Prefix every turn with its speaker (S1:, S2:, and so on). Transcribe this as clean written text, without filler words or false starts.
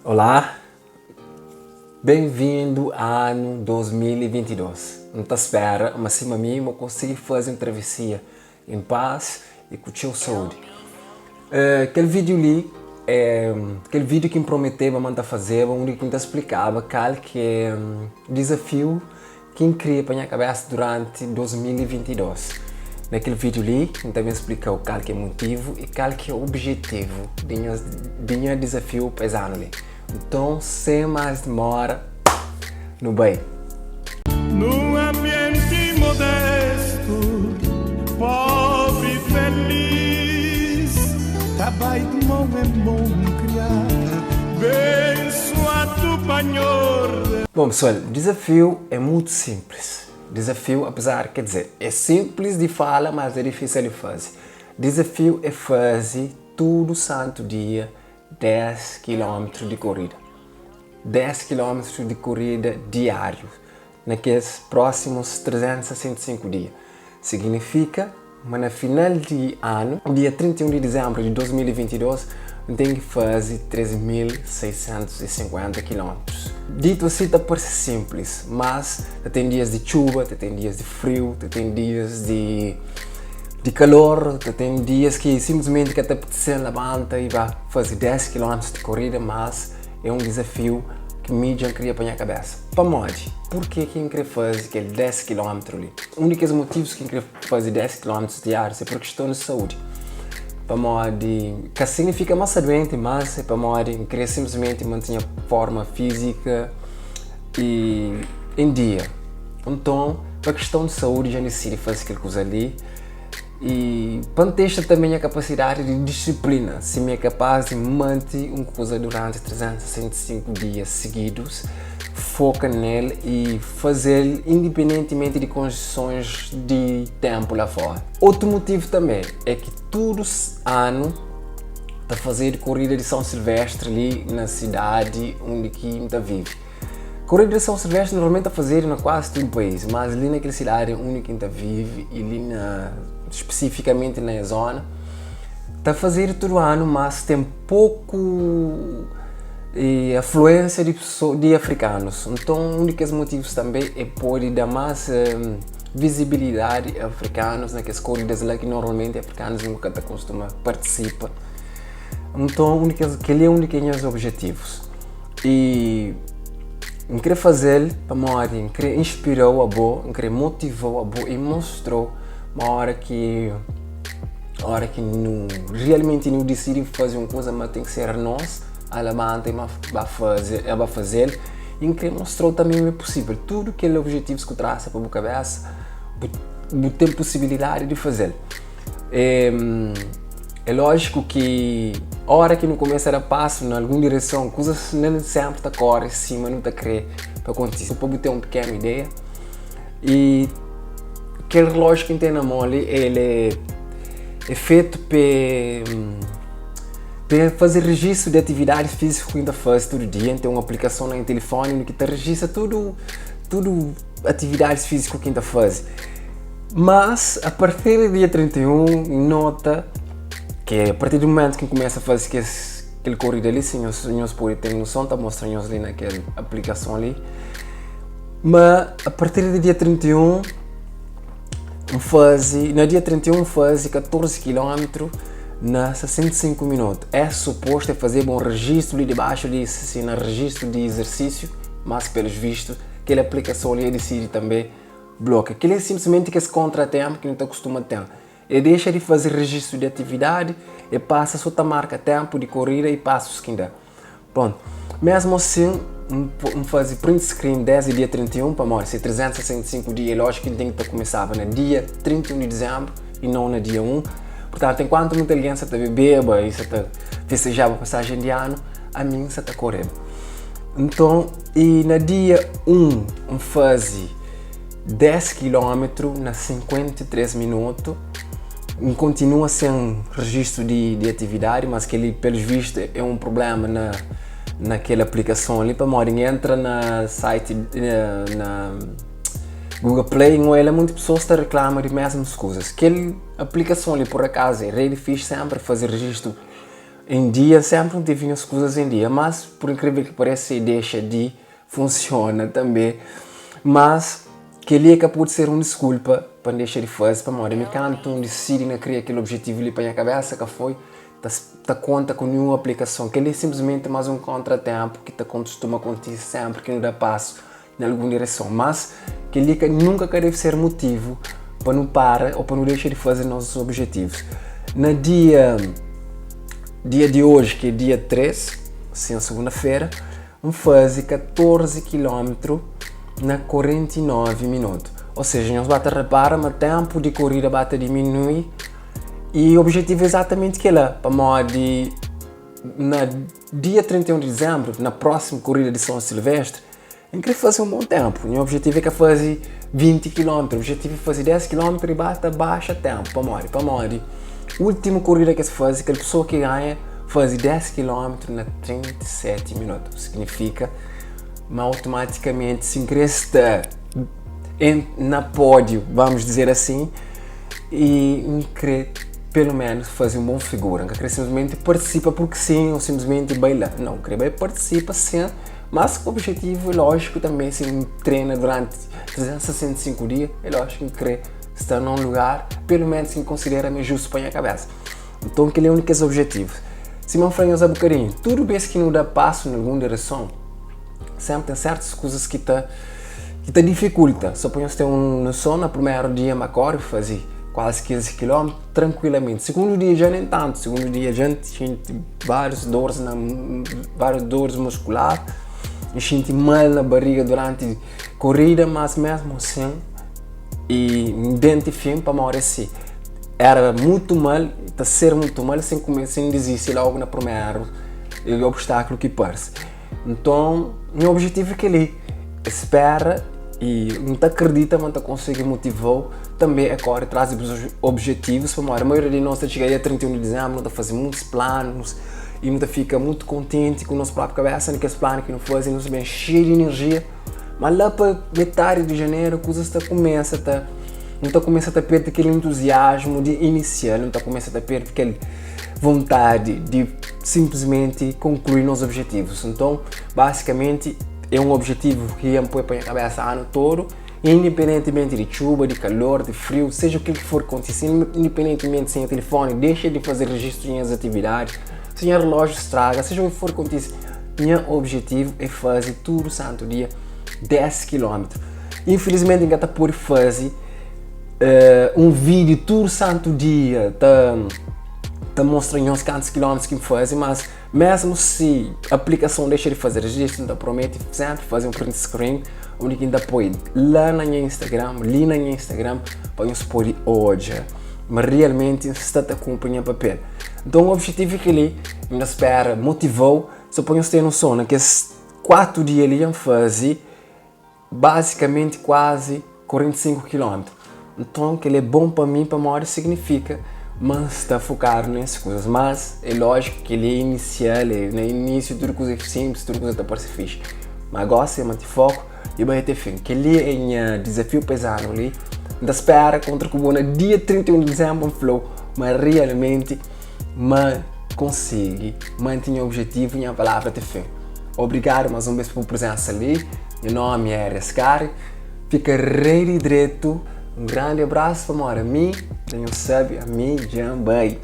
S1: Olá, ben-vindu a anu 2022. N ta spera ma sima mi bo konsigi faze un travesia en pas i ku txeu saúdi. Kel vídiu li é kel vídiu ki N prometeba ma N ta fazeba undi ki N ta splikaba kal ki é dizafiu ki N kria pa nha kabésa duranti 2022. Na kel vídiu li, N ta ben splika-u kal ki é motivu i kal ki é obijetivu di nha di nha dizafiu pa es anu li. Nton, sen más dimora, nu bai!
S2: Num ambienti modestu, pobri feliz, ta bai di mon en mon kriá, bensuadu pa Nhordes.
S1: Bom pessoal, dizafiu é mutu simplis. Dizafiu apesar, quer dizer, é simplis di fala mas é difisil di fazi. Dizafiu é fazi tudu santu dia 10 kilómetru di korida. 10 kilómetru di korida diáriu na kes prósimus 365 dia. Siginifika ma na final di anu, dia 31 di dizénbru di 2022, N ten ki faze 3650 kilómetrus. Ditu asi ta parse sinplis, mas ta ten dias di txuba, ta ten dias di friu, ta ten dias di di kalor, ta ten dias ki sinplismenti ka ta apetese-m labanta i ba faze 10 kilómetrus di korida, mas é un dizafiu ki mi dja N kria pa nha kabésa. Pamodi? Purkê ki N krê faze kel 10 kilómetru li? Un di kes motivus ki N krê faze 10 kilómetrus diárius é pur kiston di saúdi. Pamodi, ka signifika ma sta duenti, mas é pamodi N krê sinplismenti mante nha fórma fízika i en dia. Nton, pa kiston di saúdi dja N disidi faze kel kuza li. I pa N testa tanbê nha kapasidadi di disiplina, si mi é kapás di mante un kuza duránti 365 dia sigidus, foka nel i faze-l indipendentimenti di kondisons di ténpu la fóra. Otu motivu tanbê é ki tudu anu ta fazedu korida di São Silvestre li na sidadi undi ki N ta vive. Korida di São Silvestre normalmenti ta fazedu na kuazi tudu país, mas li na kel sidadi undi ki N ta vive i li na spesifikamenti na es zona ta fazedu tudu anu, mas ten poku afluensia di pesoas di afrikanus. Nton un di kes motivus tanbe é pode da mas vizibilidadi a afrikanus na kes koridas la ki normalmenti afrikanus nunka ka ta kostuma partisipa. Nton un di kes kel-li é un di kes nhas objetivus. I N krê faze-l pamodi N krê inspira-u abo, N krê motiva-u abo i mostra-u ma óra ki óra ki nu realmenti nu disidi faze un kuza ma ten ki ser nos a labanta i ba faze ba faze-l i N krê mostra-u tanbê ma é pusível tudu kel obijetivus ki bu trasa pa bu kabésa bu bu ten pusibilidadi di faze-l. É lójiku ki óra ki nu kumesa da pasu na algun direson, kuzas nen sénpri ta kóre sima nu ta krê pa kontise. Pa bu ten un pikenu ideia, i kel relójiu ki N ten na mon li, el é é fetu pa pa faze rejistu di atividadi fíziku ki N ta faze tudu dia. N ten un aplikason na nha tilifóni ki ta rejista tudu tudu atividadis fíziku ki N ta faze. Mas, a partir di dia 31, N nota ki a partir di mumentu ki N kumesa faze kes kel korida li, si nhos nhos pode ten noson, ta mostra nhos li na kel aplikason li, ma a partir di dia 31, N faze, na dia 31 N faze 14 kilómetru na 65 minutu. É supostu é fazeba un rejistu li dibaxu di si na rejistu di izersísiu, mas pelos vistus kel aplikason li é disidi tanbe Bloka. Kel-li é sinplismenti kes kontraténpu ki nu ta kustuma ten. É dexa di faze rejistu di atividadi, é pasa so ta marka ténpu di korida i pasus ki N da. Prontu. Mésmu asin, N faze print screen désdi dia 31, pamodi se 365 dia, é lójiku ki N ten ki ta kumesaba na dia 31 di dizénbru i nau na dia 1. Purtantu, enkuantu mutu algen sa ta bebeba i sa ta festejaba pasajen di anu, ami N sa ta koreba. Nton, i na dia 1 N faze 10 kilómetru na 53 minutu. N kontinua sen rejistu di, di atividadi, mas kel-li, pelos vistu, é un prubléma na, na kel aplikason li, pamodi N entra na site, na, na Google Play, N oia la monti pesoas ta reklama di mesmus kuzas. Kel aplikason li, pur akazu, é rei di fixi senpri faze rejistu. Em dia senpri N tevi nhas kuzas em dia, mas por inkrivel ki parese dexa di funsiona tanbe. Mas kel-li é ka pode ser un diskulpa pa N dexa di faze, pamodi mi kantu N disidi na kria kel objetivu li pa nha kabesa ka foi ta ta konta ku ninhun aplikason. Kel-li é sinplismenti más un kontratenpu ki ta kostuma kontise senpri ki nu da pasu na algun direson. Mas kel-li ka nunka ka debe ser mutivu pa nu para ô pa nu dexa di faze nos objetivus. Na dia dia di oji, ki é dia 3, sin sugunda-fera, N faze 14 kilómetru na 49 minutu. Ô seja, nhos ba ta repara ma ténpu di korida ba ta diminui i objetivu é izatamenti kel-la, pamodi na dia 31 di dizembru, na prósimu korida di São Silvestre, N kre faze un bon ténpu. Nha objetivu é ka faze 20 kilómetru, objetivu é faze 10 kilómetru i ba ta baxa ténpu. Pamodi? Pamodi últimu korida ki es faze, kel pesoa ki ganha faze 10 kilómetru na 37 minutu. Signifika ma automatikamenti si N kre sta na pódiu, vamos dizer assim, i N kre pelu menus faze un bon figura. N ka kre sinplismenti partisipa purki sin ô sinplismenti bai la. Nau, N kre bai partisipa sin. Mas ku objetivu é lójiku tanbe si N trena duranti 365 dia é lójiku ki N kre sta na un lugar pelu menus ki N konsidera ma é justu pa nha kabesa. Nton kel-li é un di kes objetivus. Sima N fla nhos abokadinhu, tudu bes ki nu da pasu na algun direson, senpri ten sertus kuzas ki ta ki ta difikulta. So pa nhos ten un noson, na primeru dia N ba kóre faze kuazi 15 kilómetru trankuilamenti. Sigundu dia dja nen tantu, sigundu dia dja N xinti várius dores na várius dores muscular N xinti mal na barriga durante corrida mas mesmo assim e N dente fim pamodi si era mutu mal ta ser mutu mal sem kume sem desisti logo na primeru obstáculo ki parse nton nha objetivo é keli spera e N ta acredita ma N ta konsigi motivau tanbe é kore tras di bus objetivos pamodi a maioria di nos ta txiga dia 31 di dizembru nu ta faze muitus planus i nu ta fika mutu kontenti ku nos propi kabesa na kes planu ki nu faze nu sta ben xeiu di enerjia ma la pa metadi di janeru kuzas ta kumesa ta nu ta kumesa ta perde kel entuziasmu di inisial nu ta kumesa ta perde kel vontadi di sinplismenti konklui nos objetivus nton basikamenti é un objetivu ki N poi pa nha kabesa anu todo Independentimenti di txuba, di kalor, di friu, seja kel ki for kontise, independentimenti si nha telefoni dexa di faze rejistu di nhas atividadi, si nha relójiu straga, seja o ki for kontise, nha objetivu é faze tudu santu dia 10 kilómetru. Infilismenti N ka ta pode faze un vídiu tudu santu dia ta ta mostra nhos kantus kilómetrus ki N faze, mas Mesmu si aplikason dexa di faze rejistu, N ta promete senpri faze un print screen undi ki N ta poi la na nha Instagram, li na nha Instagram, pa nhos pode odja ma realmenti N sta ta kunpri nha papel. Nton objetivu é kel-li, N ta spera motiva-u, so pa nhos ten noson, na kes 4 dia li dja N faze Bazikamenti kuazi 45 kilómetru. Nton kel-li é bon pa mi pamodi signifika ma N sta fokadu na es kuzas. Mas é lójiku kel-li é inisial, é na inísiu tudu kuza é sinplis, tudu kuza ta parse fixi. Má gósi é mante foku i bai ate fin. Kel-li é nha dizafiu pa es anu li. N ta spera kontra ku bo na dia 31 di dizénbru pa N fla-u ma realmenti ma N konsigi mante nha objetivu i nha palavra ate fin. Obrigadu más un bês pa bu prezensa li. Nha nomi é Arias Cary. Fika rei di dretu. Un grandi abrasu pamodi ami dja nhos sabe ami dja N bai.